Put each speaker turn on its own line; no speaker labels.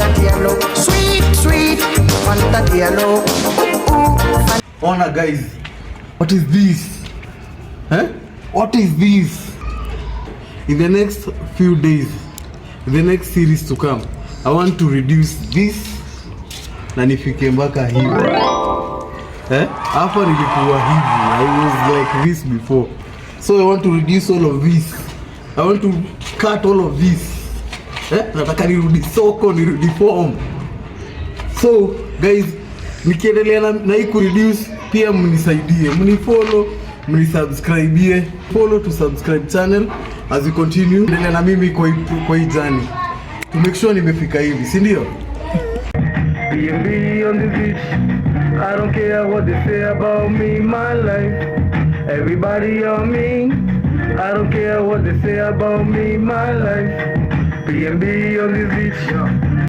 Fanta Diallo, sweet, sweet Fanta Diallo. Ooh, ooh.
Ona guys, what is this? Eh? What is this? In the next few days, in the next series to come, I want to reduce this na nifike mpaka hivi. Eh? Hapa nilikuwa hivi. I was like this before. So I want to reduce all of this. I want to cut all of this. Eh? Nataka nirudi soko, nirudi form. So guys, nikiendelea na hii kureduce, pia mnisaidie, mnifollow, mnisubscribie, follow to subscribe channel as we continue. Endelea na mimi kwa hii journey to make sure nimefika hivi, si ndio?
B&B on the beach. I don't care what they say about me, my life. Everybody on me. I don't care what they say about me, my life. B&B on the beach.